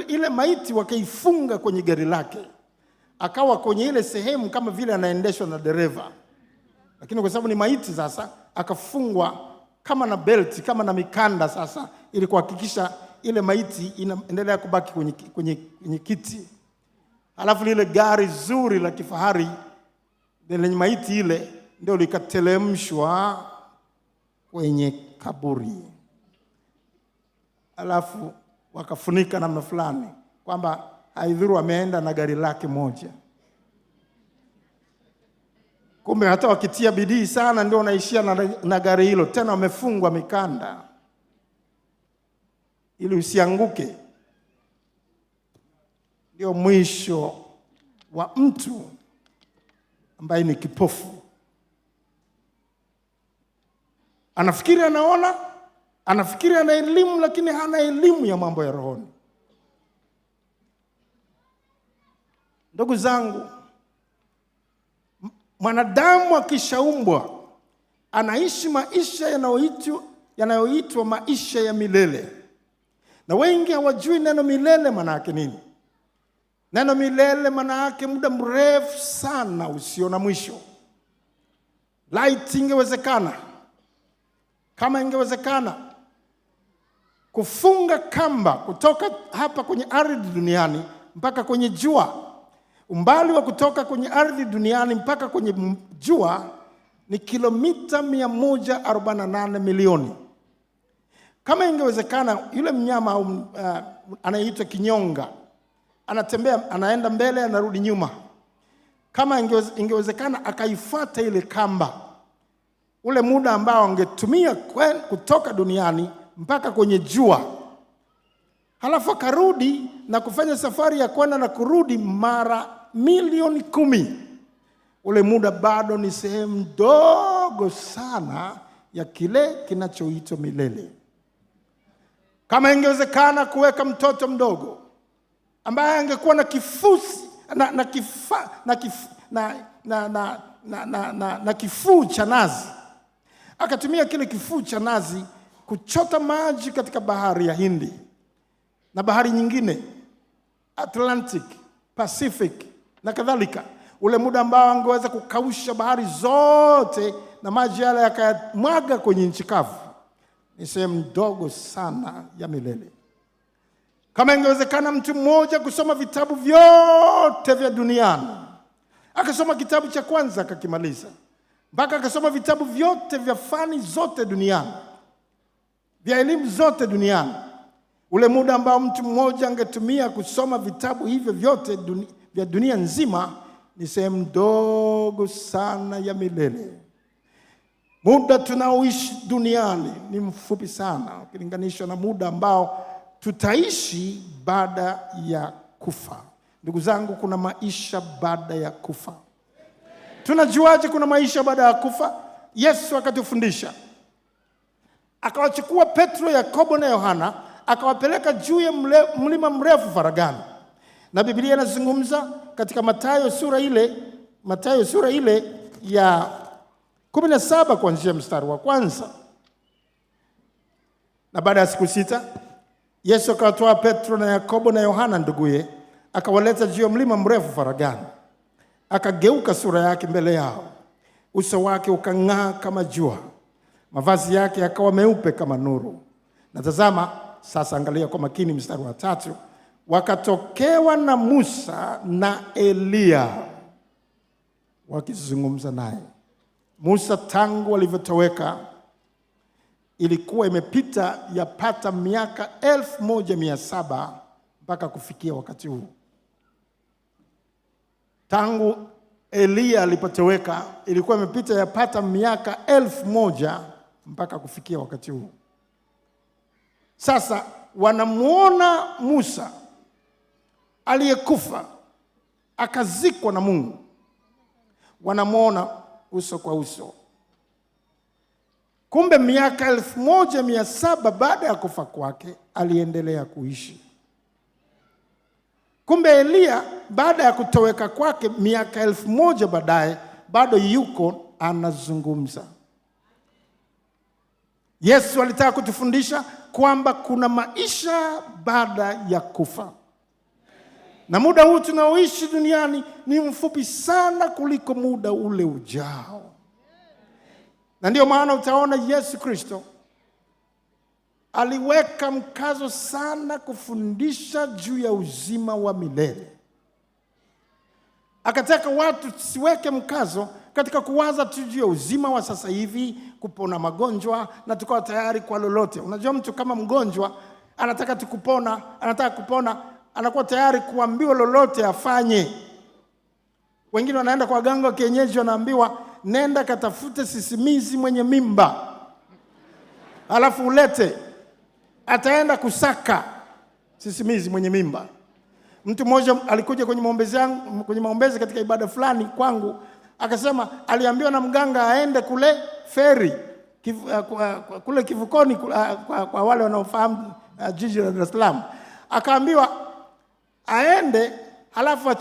ile maiti wakaifunga kwenye gari lake, akawa kwenye ile sehemu kama vile anaendeshwa na dereva, lakini kwa sababu ni maiti sasa akafungwa kama na belti, kama na mikanda sasa, ili kuhakikisha ile maiti inaendelea kubaki kwenye kiti. Halafu lile gari zuri la kifahari lenye maiti ile ndio likatelemshwa kwenye kaburi, halafu wakafunika namna fulani kwamba haidhuru ameenda na gari lake moja. Kumbe hata wakitia bidii sana ndio wanaishia na gari hilo, tena wamefungwa mikanda ili usianguke. Ndio mwisho wa mtu ambaye ni kipofu. Anafikiri anaona, anafikiri ana elimu, lakini hana elimu ya mambo ya rohoni. Ndugu zangu, mwanadamu akishaumbwa anaishi maisha yanayoitwa maisha ya milele. Na wengi hawajui neno milele maana yake nini. Neno milele maana yake muda mrefu sana usio na mwisho. Laiti ingewezekana, kama ingewezekana kufunga kamba kutoka hapa kwenye ardhi duniani mpaka kwenye jua, umbali wa kutoka kwenye ardhi duniani mpaka kwenye jua ni kilomita 148 milioni. Kama ingewezekana yule mnyama anayeitwa kinyonga anatembea, anaenda mbele, anarudi nyuma, kama ingewezekana akaifuata ile kamba, ule muda ambao angetumia kutoka duniani mpaka kwenye jua, halafu akarudi na kufanya safari ya kwenda na kurudi mara milioni 10, ule muda bado ni sehemu ndogo sana ya kile kinachoitwa milele. Kama ingewezekana kuweka mtoto mdogo ambaye angekuwa na kifusi, na, na, kifa, na, kif, na, na, na, na, na, na, na kifuu cha nazi, akatumia kile kifuu cha nazi kuchota maji katika bahari ya Hindi na bahari nyingine, Atlantic, Pacific na kadhalika, ule muda ambao angeweza kukausha bahari zote na maji yale yakayamwaga kwenye nchi kavu, ni sehemu ndogo sana ya milele. Kama ingewezekana mtu mmoja kusoma vitabu vyote vya duniani, akasoma kitabu cha kwanza akakimaliza, mpaka akasoma vitabu vyote vya fani zote duniani, vya elimu zote duniani. Ule muda ambao mtu mmoja angetumia kusoma vitabu hivyo vyote vya dunia nzima ni sehemu ndogo sana ya milele. Muda tunaoishi duniani ni mfupi sana ukilinganishwa na muda ambao tutaishi baada ya kufa. Ndugu zangu, kuna maisha baada ya kufa. Tunajuaje kuna maisha baada ya kufa? Yesu akatufundisha, akawachukua Petro, Yakobo na Yohana, akawapeleka juu ya mlima mrefu faragani. Na Biblia inazungumza katika Mathayo sura ile ya 17 kuanzia mstari wa kwanza. Na baada ya siku 6 Yesu akawatoa Petro na Yakobo na Yohana nduguye, akawaleta juu ya mlima mrefu faragani. Akageuka sura yake mbele yao, uso wake ukang'aa kama jua, mavazi yake yakawa meupe kama nuru. Na tazama sasa, angalia kwa makini mstari wa 3, wakatokewa na Musa na Eliya wakizungumza naye. Musa tangu alivyotoweka ilikuwa imepita yapata miaka 1700 mpaka kufikia wakati huu. Tangu Eliya alipotoweka ilikuwa imepita yapata miaka 1000 mpaka kufikia wakati huu. Sasa wanamuona Musa aliyekufa akazikwa na Mungu, wanamuona uso kwa uso. Kumbe miaka 1700 baada ya kufa kwake aliendelea kuishi. Kumbe Eliya baada ya kutoweka kwake miaka 1000 baadaye bado yuko anazungumza. Yesu alitaka kutufundisha kwamba kuna maisha baada ya kufa. Na muda huu tunaoishi duniani ni mfupi sana kuliko muda ule ujao. Na ndio maana utaona Yesu Kristo aliweka mkazo sana kufundisha juu ya uzima wa milele. Akataka watu tusiweke mkazo katika kuwaza tu juu ya uzima wa sasa hivi, kupona magonjwa na tukawa tayari kwa lolote. Unajua mtu kama mgonjwa anataka tu kupona, anataka kupona, anakuwa tayari kuambiwa lolote afanye. Wengine wanaenda kwa waganga wa kienyeji, wanaambiwa nenda katafute sisimizi mwenye mimba alafu ulete. Ataenda kusaka sisimizi mwenye mimba. Mtu mmoja alikuja kwenye maombezi yangu, kwenye maombezi katika ibada fulani kwangu, akasema aliambiwa na mganga aende kule feri, kule kivukoni, kwa wale wanaofahamu jiji la Dar es Salaam. Akaambiwa aende halafu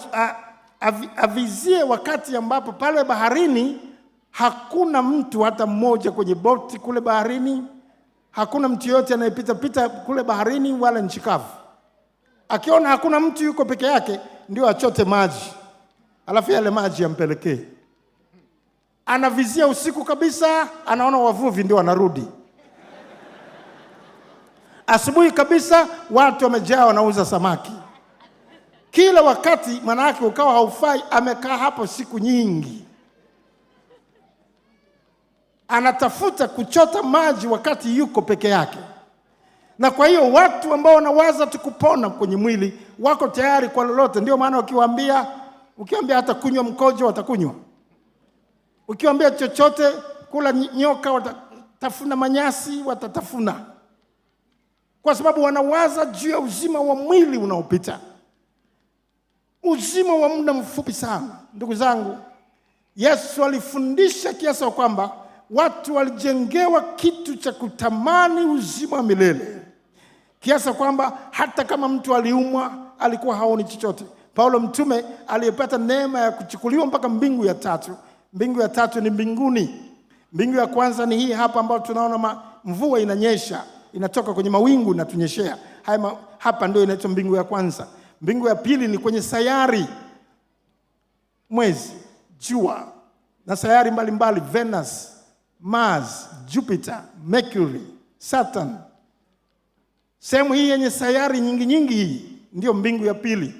avizie wakati ambapo pale baharini hakuna mtu hata mmoja kwenye boti kule baharini, hakuna mtu yote anayepita pita kule baharini wala nchi kavu. Akiona hakuna mtu yuko peke yake, ndio achote maji, alafu yale maji yampelekee. Anavizia usiku kabisa, anaona wavuvi ndio wanarudi. Asubuhi kabisa watu wamejaa wanauza samaki. Kila wakati manake ukawa haufai, amekaa hapo siku nyingi. Anatafuta kuchota maji wakati yuko peke yake. Na kwa hiyo watu ambao wanawaza tu kupona kwenye mwili wako tayari kwa lolote. Ndio maana ukiwaambia hata kunywa mkojo watakunywa. Ukiwaambia chochote kula nyoka watatafuna, manyasi watatafuna. Kwa sababu wanawaza juu ya uzima wa mwili unaopita. Uzima wa muda mfupi sana. Ndugu zangu, Yesu alifundisha kiasi kwamba watu walijengewa kitu cha kutamani uzima wa milele. Kiasi kwamba hata kama mtu aliumwa alikuwa haoni chochote. Paulo mtume aliyepata neema ya kuchukuliwa mpaka mbingu ya tatu. Mbingu ya tatu ni mbinguni. Mbingu ya kwanza ni hii hapa ambayo tunaona mvua inanyesha, inatoka kwenye mawingu inatunyeshea. Hapa ndio inaitwa mbingu ya kwanza. Mbingu ya pili ni kwenye sayari, mwezi, jua na sayari mbalimbali, Venus, Mars, Jupiter, Mercury, Saturn. Sehemu hii yenye sayari nyingi nyingi hii ndio mbingu ya pili.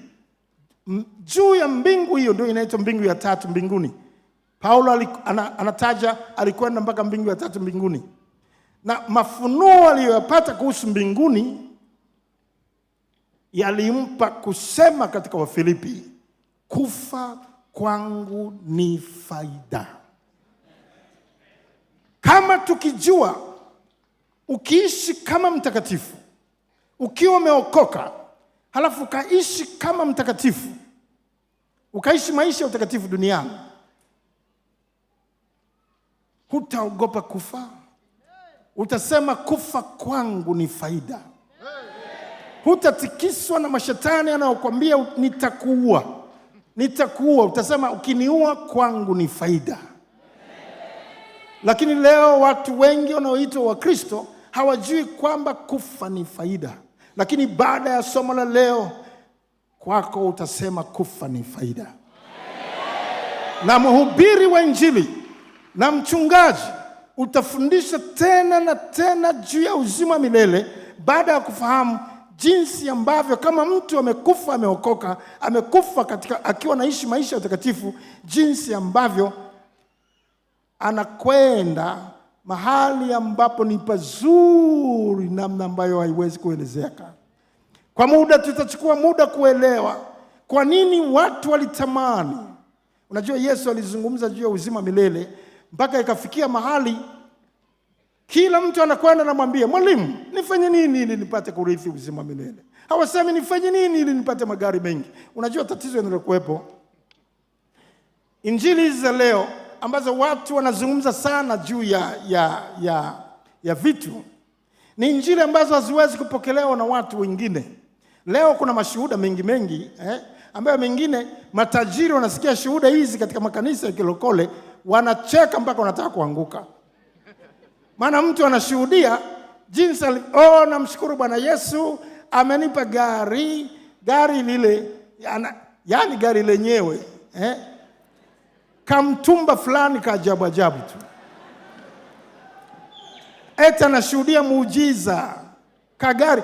Juu ya mbingu hiyo ndio inaitwa mbingu ya tatu mbinguni. Paulo anataja alikwenda mpaka mbingu ya tatu mbinguni, na mafunuo aliyoyapata kuhusu mbinguni yalimpa kusema katika Wafilipi, kufa kwangu ni faida. Kama tukijua ukiishi kama mtakatifu, ukiwa umeokoka, halafu ukaishi kama mtakatifu, ukaishi maisha ya utakatifu duniani, hutaogopa kufa. Utasema kufa kwangu ni faida. Hutatikiswa na mashetani anayokuambia nitakuua, nitakuua. Utasema ukiniua kwangu ni faida. Lakini leo watu wengi wanaoitwa Wakristo hawajui kwamba kufa ni faida. Lakini baada ya somo la leo, kwako utasema kufa ni faida. Na mhubiri wa Injili na mchungaji utafundisha tena na tena juu ya uzima milele, baada ya kufahamu jinsi ambavyo kama mtu amekufa, ameokoka, amekufa katika akiwa anaishi maisha ya utakatifu, jinsi ambavyo anakwenda mahali ambapo ni pazuri namna ambayo haiwezi kuelezeka. Kwa muda tutachukua muda kuelewa kwa nini watu walitamani. Unajua, Yesu alizungumza juu ya uzima milele mpaka ikafikia mahali kila mtu anakwenda anamwambia, mwalimu, nifanye nini ili nipate kurithi uzima milele? Hawasemi nifanye nini ili nipate magari mengi. Unajua tatizo linalokuwepo, injili hizi za leo ambazo watu wanazungumza sana juu ya vitu ni injili ambazo haziwezi kupokelewa na watu wengine. Leo kuna mashuhuda mengi mengi, ambayo mengine matajiri wanasikia shuhuda hizi katika makanisa ya kilokole wanacheka mpaka wanataka kuanguka. Maana mtu anashuhudia jinsi oh, namshukuru Bwana Yesu amenipa gari, gari lile yani gari lenyewe kamtumba fulani ka ajabu ajabu tu. Eti anashuhudia muujiza kagari.